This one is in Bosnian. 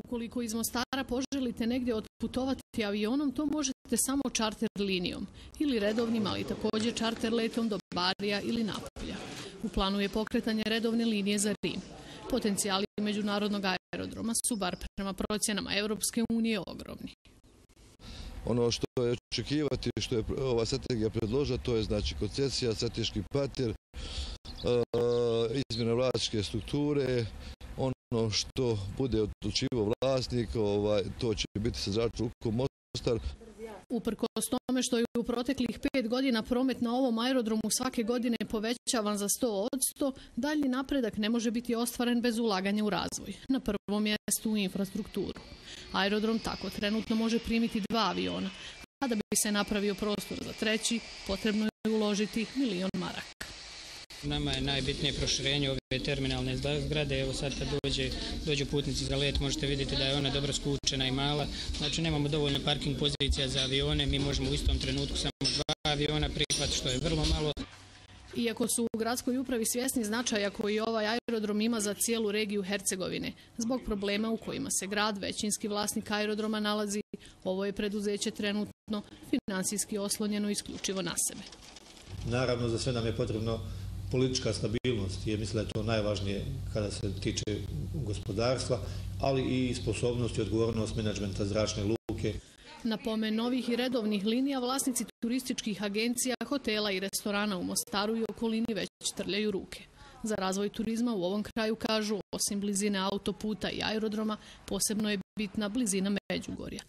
Ukoliko iz Mostara poželite negdje otputovati avionom, to možete samo čarter linijom ili redovnim, ali također čarter letom do Barija ili Napolja. U planu je pokretanje redovne linije za Rim. Potencijali međunarodnog aerodroma su, bar prema procjenama Europske unije, ogromni. Ono što je očekivati, što je ova strategija predložila, to je znači koncesija, strateški partner, izmjena vlasničke strukture, ono što bude odlučivao vlasnik, to će biti sa zračnom lukom Mostar. Uprkos tome što je u proteklih 5 godina promet na ovom aerodromu svake godine povećavan za 100%, dalji napredak ne može biti ostvaren bez ulaganja u razvoj. Na prvom mjestu u infrastrukturu. Aerodrom tako trenutno može primiti 2 aviona, a da bi se napravio prostor za treći, potrebno je uložiti $1.000.000 maraka. Nama je najbitnije proširenje ove terminalne zgrade. Evo sad kad dođu putnici za let, možete vidjeti da je ona dobro skučena i mala. Znači nemamo dovoljno parking pozicija za avione, mi možemo u istom trenutku samo 2 aviona prihvatiti, što je vrlo malo. Iako su u gradskoj upravi svjesni značaja koji ovaj aerodrom ima za cijelu regiju Hercegovine, zbog problema u kojima se grad, većinski vlasnik aerodroma, nalazi, ovo je preduzeće trenutno financijski oslonjeno isključivo na sebe. Naravno, za sve nam je potrebno politička stabilnost, jer mislim da je to najvažnije kada se tiče gospodarstva, ali i sposobnost i odgovornost menadžmenta zračne luke. Na pomen novih i redovnih linija vlasnici turističkih agencija, hotela i restorana u Mostaru i okolini već trljaju ruke. Za razvoj turizma u ovom kraju, kažu, osim blizine autoputa i aerodroma, posebno je bitna blizina Međugorja.